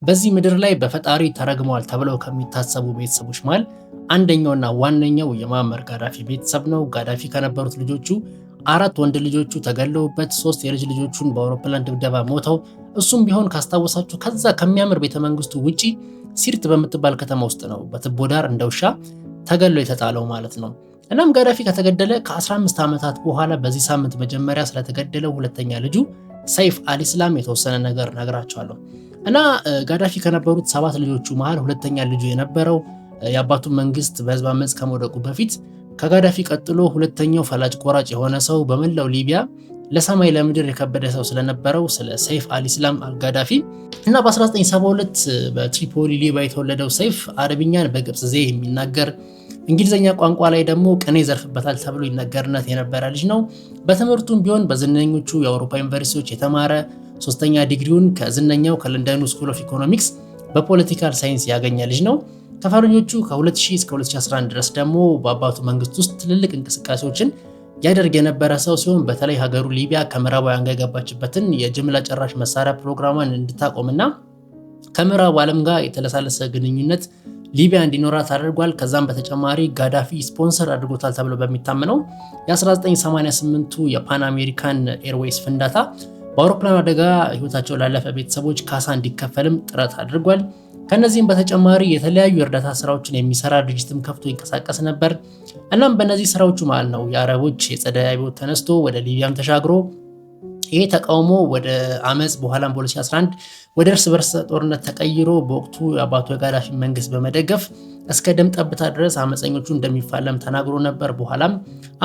በዚህ ምድር ላይ በፈጣሪ ተረግመዋል ተብለው ከሚታሰቡ ቤተሰቦች መሃል አንደኛውና ዋነኛው የሙአመር ጋዳፊ ቤተሰብ ነው። ጋዳፊ ከነበሩት ልጆቹ 4 ወንድ ልጆቹ ተገለውበት፣ 3 የልጅ ልጆቹን በአውሮፕላን ድብደባ ሞተው፣ እሱም ቢሆን ካስታወሳችሁ ከዛ ከሚያምር ቤተመንግስቱ ውጪ ሲርት በምትባል ከተማ ውስጥ ነው በትቦ ዳር እንደ ውሻ ተገሎ የተጣለው ማለት ነው። እናም ጋዳፊ ከተገደለ ከ15 ዓመታት በኋላ በዚህ ሳምንት መጀመሪያ ስለተገደለው ሁለተኛ ልጁ ሰይፍ አልኢስላም የተወሰነ ነገር ነግራቸዋለሁ። እና ጋዳፊ ከነበሩት 7 ልጆቹ መሃል ሁለተኛ ልጁ የነበረው የአባቱ መንግስት በህዝብ አመጽ ከመውደቁ በፊት ከጋዳፊ ቀጥሎ ሁለተኛው ፈላጭ ቆራጭ የሆነ ሰው በመላው ሊቢያ ለሰማይ ለምድር የከበደ ሰው ስለነበረው ስለ ሰይፍ አልኢስላም አልጋዳፊ እና በ1972 በትሪፖሊ ሊቢያ የተወለደው ሰይፍ አረብኛን በግብጽ ዘዬ የሚናገር እንግሊዘኛ ቋንቋ ላይ ደግሞ ቅኔ ዘርፍበታል ተብሎ ይነገርነት የነበረ ልጅ ነው። በትምህርቱም ቢሆን በዝነኞቹ የአውሮፓ ዩኒቨርሲቲዎች የተማረ 3ኛ ዲግሪውን ከዝነኛው ከለንደኑ School of Economics በ political science ያገኘ ልጅ ነው። ከፈረንጆቹ ከ2000 እስከ 2011 ድረስ ደግሞ በአባቱ መንግስት ውስጥ ትልልቅ እንቅስቃሴዎችን ያደርግ የነበረ ሰው ሲሆን በተለይ ሀገሩ ሊቢያ ከምዕራባውያን ጋር የገባችበትን የጅምላ ጨራሽ መሳሪያ ፕሮግራሟን እንድታቆምና ከምዕራቡ ዓለም ጋር የተለሳለሰ ግንኙነት ሊቢያ እንዲኖራት አድርጓል። ከዛም በተጨማሪ ጋዳፊ ስፖንሰር አድርጎታል ተብሎ በሚታመነው የ1988ቱ የፓን አሜሪካን ኤርዌይስ ፍንዳታ በአውሮፕላን አደጋ ህይወታቸው ላለፈ ቤተሰቦች ካሳ እንዲከፈልም ጥረት አድርጓል። ከነዚህም በተጨማሪ የተለያዩ የእርዳታ ስራዎችን የሚሰራ ድርጅትም ከፍቶ ይንቀሳቀስ ነበር። እናም በእነዚህ ስራዎቹ መሃል ነው የአረቦች የጸደይ አብዮት ተነስቶ ወደ ሊቢያም ተሻግሮ ይሄ ተቃውሞ ወደ አመጽ በኋላም በ2011 ወደ እርስ በርስ ጦርነት ተቀይሮ በወቅቱ የአባቱ የጋዳፊ መንግስት በመደገፍ እስከ ደም ጠብታ ድረስ አመፀኞቹ እንደሚፋለም ተናግሮ ነበር። በኋላም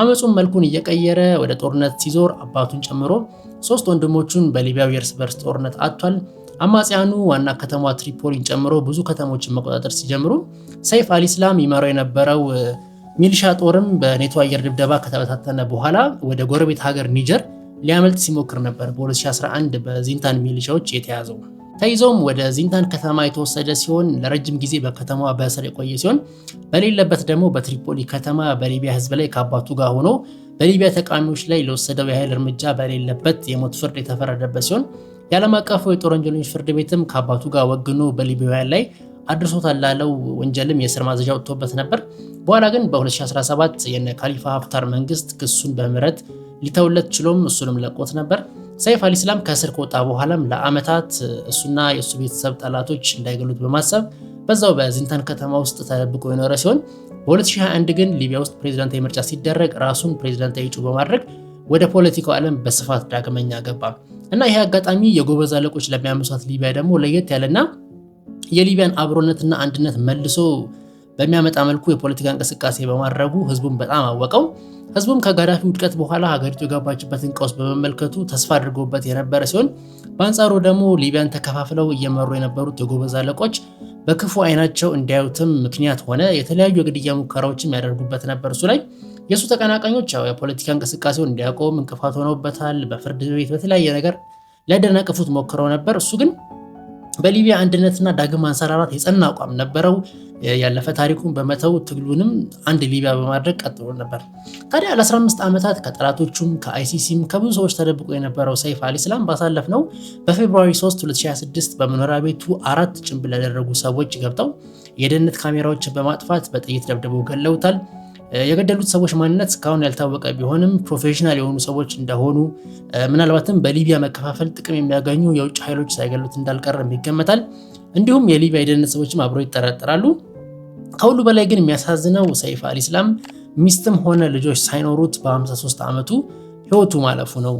አመጹን መልኩን እየቀየረ ወደ ጦርነት ሲዞር አባቱን ጨምሮ 3 ወንድሞቹን በሊቢያው የእርስ በርስ ጦርነት አጥቷል። አማጽያኑ ዋና ከተማዋ ትሪፖሊን ጨምሮ ብዙ ከተሞችን መቆጣጠር ሲጀምሩ ሰይፍ አልኢስላም ይመራው የነበረው ሚሊሻ ጦርም በኔቶ አየር ድብደባ ከተበታተነ በኋላ ወደ ጎረቤት ሀገር ኒጀር ሊያመልጥ ሲሞክር ነበር በ2011 በዚንታን ሚሊሻዎች የተያዘው። ተይዞም ወደ ዚንታን ከተማ የተወሰደ ሲሆን ለረጅም ጊዜ በከተማዋ በእስር የቆየ ሲሆን በሌለበት ደግሞ በትሪፖሊ ከተማ በሊቢያ ህዝብ ላይ ከአባቱ ጋር ሆኖ በሊቢያ ተቃዋሚዎች ላይ ለወሰደው የኃይል እርምጃ በሌለበት የሞት ፍርድ የተፈረደበት ሲሆን የዓለም አቀፉ የጦር ወንጀለኞች ፍርድ ቤትም ከአባቱ ጋር ወግኖ በሊቢያውያን ላይ አድርሶታል ላለው ወንጀልም የእስር ማዘዣ ወጥቶበት ነበር። በኋላ ግን በ2017 የነ ካሊፋ ሀፍታር መንግስት ክሱን በምህረት ሊተውለት ችሎም እሱንም ለቆት ነበር። ሰይፍ አልኢስላም ከእስር ከወጣ በኋላም ለአመታት እሱና የሱ ቤተሰብ ጠላቶች እንዳይገሉት በማሰብ በዛው በዚንታን ከተማ ውስጥ ተደብቆ የኖረ ሲሆን በ2021 ግን ሊቢያ ውስጥ ፕሬዝዳንታዊ ምርጫ ሲደረግ ራሱን ፕሬዝዳንታዊ እጩ በማድረግ ወደ ፖለቲካው ዓለም በስፋት ዳግመኛ ገባ። እና ይሄ አጋጣሚ የጎበዝ አለቆች ለሚያምሷት ሊቢያ ደግሞ ለየት ያለና የሊቢያን አብሮነትና አንድነት መልሶ በሚያመጣ መልኩ የፖለቲካ እንቅስቃሴ በማድረጉ ህዝቡን በጣም አወቀው። ህዝቡም ከጋዳፊ ውድቀት በኋላ ሀገሪቱ የገባችበትን ቀውስ በመመልከቱ ተስፋ አድርጎበት የነበረ ሲሆን በአንጻሩ ደግሞ ሊቢያን ተከፋፍለው እየመሩ የነበሩት የጎበዝ አለቆች በክፉ አይናቸው እንዲያዩትም ምክንያት ሆነ። የተለያዩ የግድያ ሙከራዎችም ያደርጉበት ነበር። እሱ ላይ የሱ ተቀናቃኞች ያው የፖለቲካ እንቅስቃሴውን እንዲያቆም እንቅፋት ሆነውበታል። በፍርድ ቤት በተለያየ ነገር ሊያደናቅፉት ሞክረው ነበር። እሱ ግን በሊቢያ አንድነትና ዳግም ማንሰራራት የጸና አቋም ነበረው። ያለፈ ታሪኩን በመተው ትግሉንም አንድ ሊቢያ በማድረግ ቀጥሎ ነበር። ታዲያ ለ15 ዓመታት ከጠላቶቹም ከአይሲሲም ከብዙ ሰዎች ተደብቆ የነበረው ሰይፍ አልኢስላም ባሳለፍነው በፌብሩዋሪ 3 2026 በመኖሪያ ቤቱ 4 ጭንብል ያደረጉ ሰዎች ገብተው የደህንነት ካሜራዎችን በማጥፋት በጥይት ደብድበው ገለውታል። የገደሉት ሰዎች ማንነት እስካሁን ያልታወቀ ቢሆንም professional የሆኑ ሰዎች እንደሆኑ ምናልባትም በሊቢያ መከፋፈል ጥቅም የሚያገኙ የውጭ ኃይሎች ሳይገሉት እንዳልቀረም ይገመታል። እንዲሁም የሊቢያ የደህንነት ሰዎችም አብረው ይጠረጠራሉ። ከሁሉ በላይ ግን የሚያሳዝነው ሰይፍ አልኢስላም ሚስትም ሆነ ልጆች ሳይኖሩት በ53 ዓመቱ ህይወቱ ማለፉ ነው።